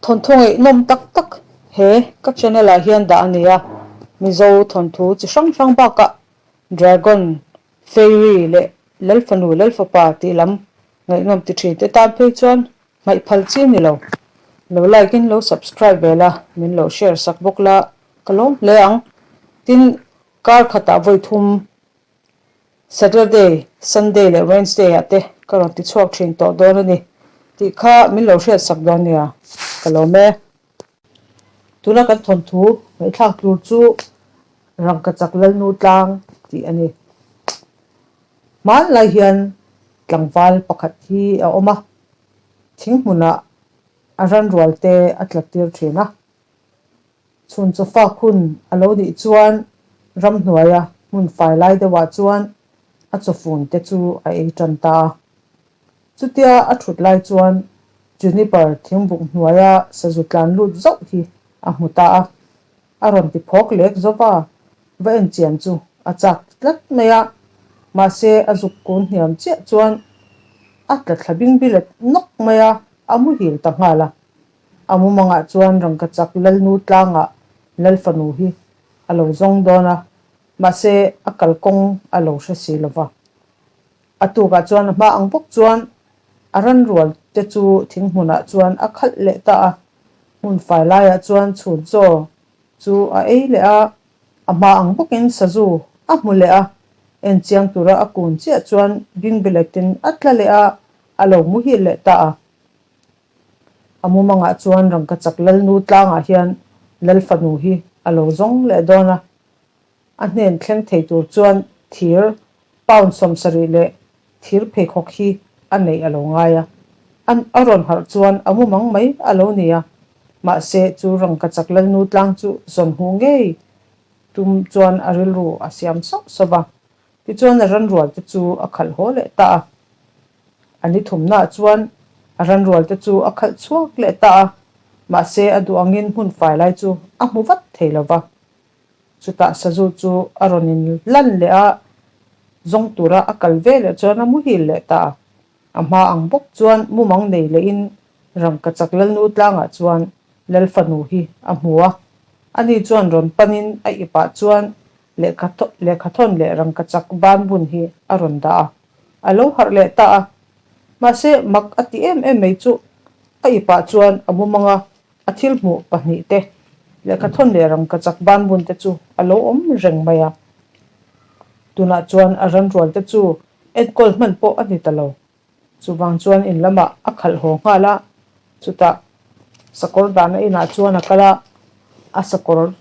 Thawnthu ngaihnawm tak tak he ka channel ah hian dah a ni a, Mizo thawnthu chi hrang hrang bakah Dragon, Fairy leh Lalfanu Lalfapa tih lam ngaihnawm ti thin te tan phei chuan hmaih phal chi a ni lo. Lo like in lo subscribe ve la, min lo share sak bawk la ka lawm hle ang. Tin, kar khatah vawi thum Saturday, Sunday leh Wednesday ah te ka rawn ti chhuak thin tawh dawn a ni tih kha min lo hriat sak dawn nia, ka lawm e. Tuna kan thawnthu ngaihthlak tur chu Rangkachak Lalnu tlang tih a ni. Hmanlai hian tlangval pakhat hi a awm a, thing hmunah a ranrual te a tla tir thin a. Chhun chawfak hun a lo nih chuan ramhnuaia hmun fai lai deuhah chuan a chawfun te chu a ei tan ta a. Chutia a thut lai chuan Juniper thingbuk hnuaia sazu tlan lut zauh hi a hmu ta a. A rawn ti phawk lek zova, va en chian chu a chak tlat mai a. Mahse a zuk kun hniam chiah chuan a tla thla bingbilet nawk mai a, a muhil ta nghal a. A mumangah chuan rangkachak Lalnu tlangah Lalfanu hi a lo zawng dawn a, mahse a kalkawng a lo hre si lo va. A tukah chuan a hma ang bawk chuan a ranrual te chu thing hmunah chuan a khalh leh ta a, hmun fai laiah chuan chhun chaw chu a ei leh a, a hma ang bawkin sazu a hmu leh a, en chiang tura a kun chiah chuan bingbiletin a tla leh a, a lo muhil leh ta a. A mumangah chuan rangkachak Lalnu tlangah hian Lalfanu hi a lo zawng leh dawn a, a hnen thleng thei tur chuan thir pound 70 leh thir pheikhawk hi a neih a lo ngai a. A rawn harh chuan a mumang mai a lo ni a, mahse chu rangkachak Lalnu tlang chu zawn hmuh ngei tum chuan a rilru a siam sauh sauh va. Tichuan a ranrual te chu a khalh haw leh ta a. A ni thumnaah chuan a ranrual te chu a khalh chhuak leh ta a, mahse a duh angin hmun fai lai chu a hmu vat thei lo va. Chutah sazu chu a rawn in lan leh a, zawng tura a kal ve leh chuan a muhil leh ta a. A hma ang bawk chuan mumang nei lehin rangkachak Lalnu tlangah chuan Lalfanu hi a hmu a. Ani chuan rawn panin a ipah chuan lehkhathawn leh rangkachak banbun hi a rawn dah a. A lo harh leh ta a. Mahse, mak a ti em em mai chu a ipah chuan a mumang a, a thil hmuh pahnihte, lehkhathawn leh rangkachak banbun te chu a lo awm reng mai a. Tunah chuan a ranrual te chu enkawl hman pawh a ni ta lo. Chuvang chuan in lamah a khalh haw nghal a, chutah sakawr dahna inah chuan a kal a, a sakawr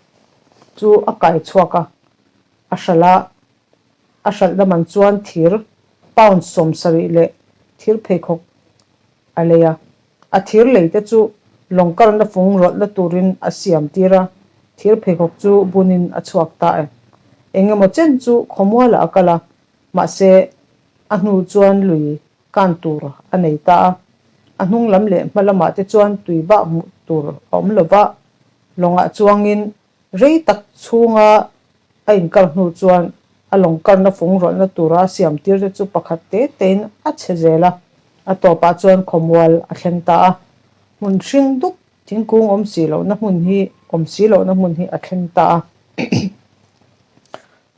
chu a kai chhuak a, a hralh a. A hralhna man chuan thir pound 70 leh thir pheikhawk a lei a. A thir lei te chu lawng karna fung rawlhna turin a siam tir a, thir pheikhawk chu bunin a chhuak ta e. Eng emaw chen chu khawmualah a kal a, mahse a hnu chuan lui kan tur a nei ta a. A hnung lam leh hma lamah te chuan tui bak hmuh tur a awm lo va, lawngah chuangin rei tak chhunga A inkar hnu chuan a lawng karna fung rawlhna tura a siam tir te chu pakhat te tein a chhe zel a, a tawpah chuan khawmual a thleng ta a. Hmun hring dup thingkung awm si lohna hmun hi awm si lohna hmun hi a thleng ta a.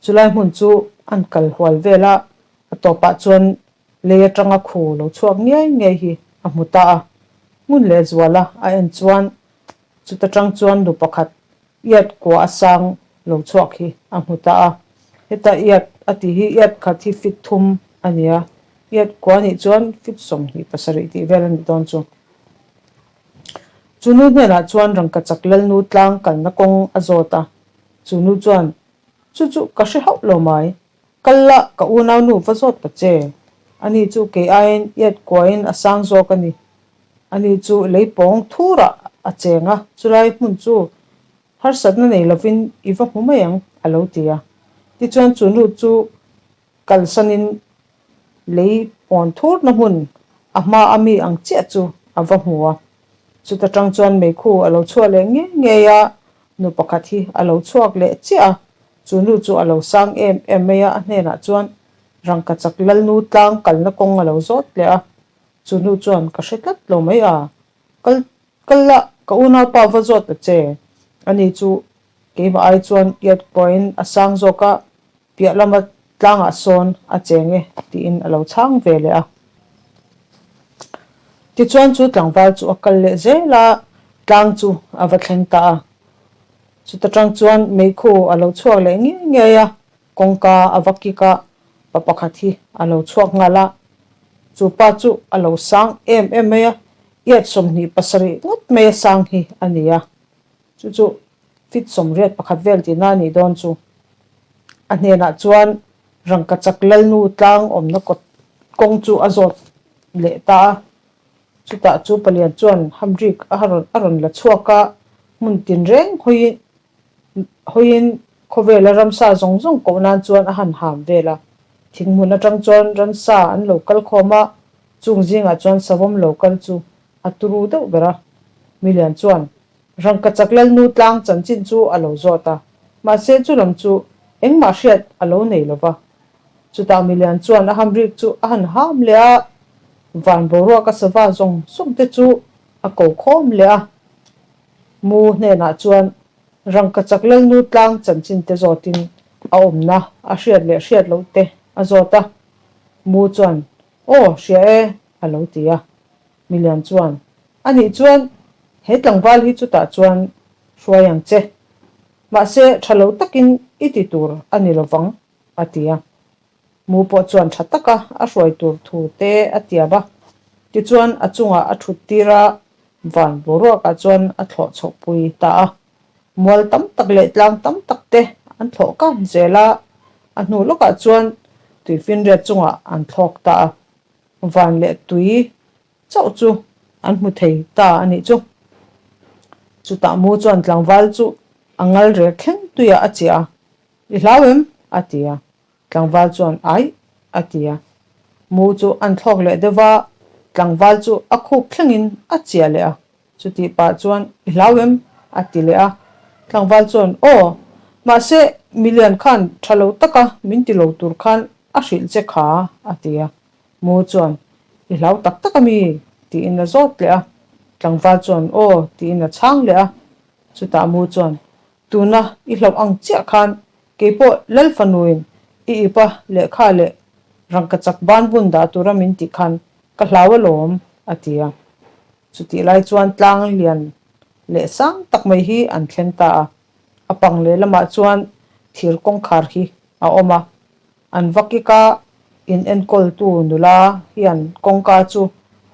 Chulai hmun chu an kal hual vel a, a tawpah chuan lei atanga khu lo chhuak ngiai ngiai hi a hmu ta a. Hmun lehzuala a en chuan chuta tang chuan nu pakhat Iat kua a sang lo chhuak hi a hmu ta a. Heta iat a tih hi iat khat hi fit thum a ni a, iat kua nih chuan fit 27 tih vel a nih dawn chu. Chu nu hnenah chuan rangkachak Lalnu tlang kalna kawng a zawt a, chu nu chuan, Chu chu ka hre hauh lo mai, kal la ka unau nu va zawt ta che, ani chu kei aiin iat kuain a sang zawk a ni Ani chu lei pawng thurah a cheng a, chulai hmun chu harsatna nei lovin i va hmu mai ang, a lo ti a. Tichuan chu nu chu kalsanin lei pawn thurna hmun a hma a mi ang chiah chu a va hmu a. Chuta tang chuan meikhu a lo chhuah leh ngei ngei a, nu pakhat hi a lo chhuak leh chiah a. Chu nu chu a lo sang em em mai a, a hnenah chuan rangkachak Lalnu tlang kalna kawng a lo zawt leh a. Chu nu chuan ka hre tlat lo mai a, kal kal la, Ka unaupa va zawt ta che, ani chu keimah ai chuan iat pawhin a sang zawk a, piah lama tlangah sawn a cheng e tiin a lo chhang ve leh a. Tichuan chu tlangval chu a kal leh zel a, tlang chu a va thleng ta a. Chuta tang chuan meikhu a lo chhuak leh ngei ngei a, kawngka a va kik a, pa pakhat hi a lo chhuak nghal a. Chu pa chu a lo sang em em mai a, iat 27 ngawt mai a sang hi a ni a. Chu chu feet 81 vel tihna a nih dawn chu. A hnenah chuan rangkachak lalnu tlang awmna kawt kawng chu a zawt leh ta a. Chutah chu palian chuan hamrik a rawn a rawn la chhuak a, hmun tinreng hawi hawiin khawvela ramsa zawng zawng koh nan chuan a han ham vel a. Thing hmun atang chuan ransa an lo kal khawm a, chung zingah chuan savawm lo kal chu a turu deuh ber a. Milian chuan Rangkachak lalnu tlang chanchin chu a lo zawt a, mahse chu lam chu engmah hriat a lo nei lo va. Chutah milian chuan a hamrik chu a han ham leh a, van boruaka sava zawng zawng te chu a ko khawm leh a. Mu hnenah chuan Rangkachak lalnu tlang chanchin te zawtin a awmna a hriat leh hriat loh te a zawt a. Mu chuan, Aw, hria e, a lo ti a. Milian chuan, A nih chuan he tlangval hi chutah chuan hruai ang che. Mahse, tha lo takin i ti tur a ni lovang, a ti a. Mu pawh chuan tha taka a hruai tur thu te a tiam a. Tichuan a chungah a thut tir a, van boruakah chuan a thlawh chhohpui ta a. Mual tam tak leh tlang tam tak te an thlawh kang zel a, a hnu lawkah chuan tuifinriat chungah an thlawk ta a. Van leh tui chauh chu an hmu thei ta a nih chu. Chutah mu chuan tlangval chu a ngal rek thleng tuiah a chiah a, I hlau em? a ti a. Tlangval chuan Aih a ti a. Mu chu an thlawk leh deuh va, tlangval chu a khup thlengin a chiah leh a. Chutih pah chuan I hlau em? a ti leh a. Tlangval chuan Aw, mahse milian khan tha lo taka min ti lo tur khan a hrilh che kha a ti a. Mu chuan I hlau tak tak a mi? tiin a zawt leh a. Tlangval chuan Aw tiin a chhang leh a. Chutah Mu chuan Tuna i hlauh ang chiah khan keipawh Lal fanuin i ipa lehkha leh rangkachak ban bun dah tura min tih khan ka hlau alawm a ti a. Chutih lai chuan tlang lian leh sang tak mai hi an thleng ta a, a pang leh lamah chuan thir kawngkhar hi a awm a. An va kik a, in enkawltu nula hian kawngka chu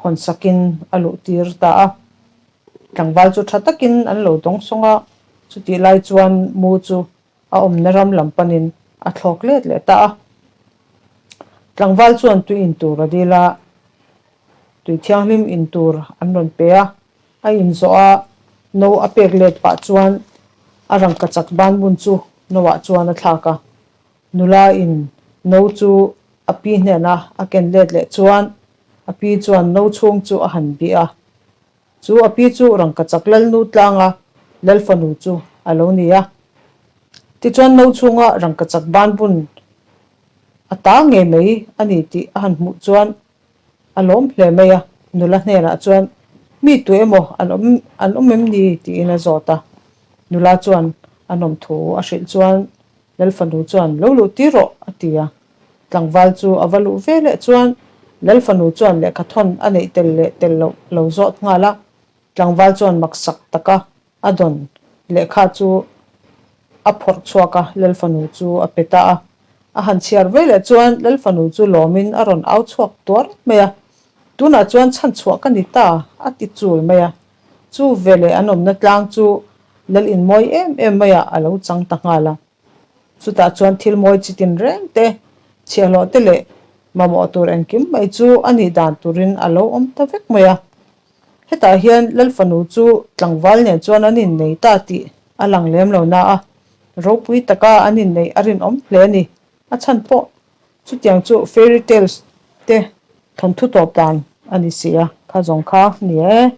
hawn sakin a luh tir ta a. Tlangval chu tha takin an lo dawng sawng a, chutih lai chuan mu chu a awmna ram lam panin a thlawk let leh ta a. Tlangval chuan tui in tur a dil a, tui thianghlim in tur an rawn pe a, a in zawh a, no a pek let pah chuan a rangkachak banbun chu no ah chuan a thlak a. Nula in no chu a pi hnena a ken let leh chuan a pi chuan no chhung chu a han bih a. Chu a pi chu rangkachak lalnu tlanga lalfanu chu a lo ni a. Tichuan no chhunga rangkachak banbun a ta ngei mai a ni tih a han hmuh chuan a lawm hle mai a. Nula hnenah chuan mi tu emaw an awm an awm em ni tiin a zawt a. Nula chuan a nawm thu a hrilh chuan Lalfanu chuan lo luh tir rawh a ti a. Tlangval chu a va luh ve leh chuan Lalfanu chuan lehkha thawn a neih tel leh tel loh lo zawt nghal a. Tlangval chuan maksak taka a dawn lehkha chu a phawrh chhuak a, Lalfanu chu a pe ta a. A han chhiar ve leh chuan Lalfanu chu lawmin a rawn au chhuak tuar mai a, Tunah chuan chhanchhuah ka ni ta a ti chul mai a. Chu veleh an awmna tlang chu Lal inmawi em em maiah a lo chang ta nghal a. Chutah chuan thil mawi chi tin reng te, chhiahhlawh te leh mamawh tur engkim mai chu a nih dan turin a lo awm ta vek mai a. Hetah hian Lal fanu chu tlangval nen chuan an innei ta tih a lang lem lo na a, ropui taka an inneih a rinawm hle a ni. A chhan pawh chutiang chu fairy tales te thawnthu tawp dan a ni si a, kha zawng kha ni e.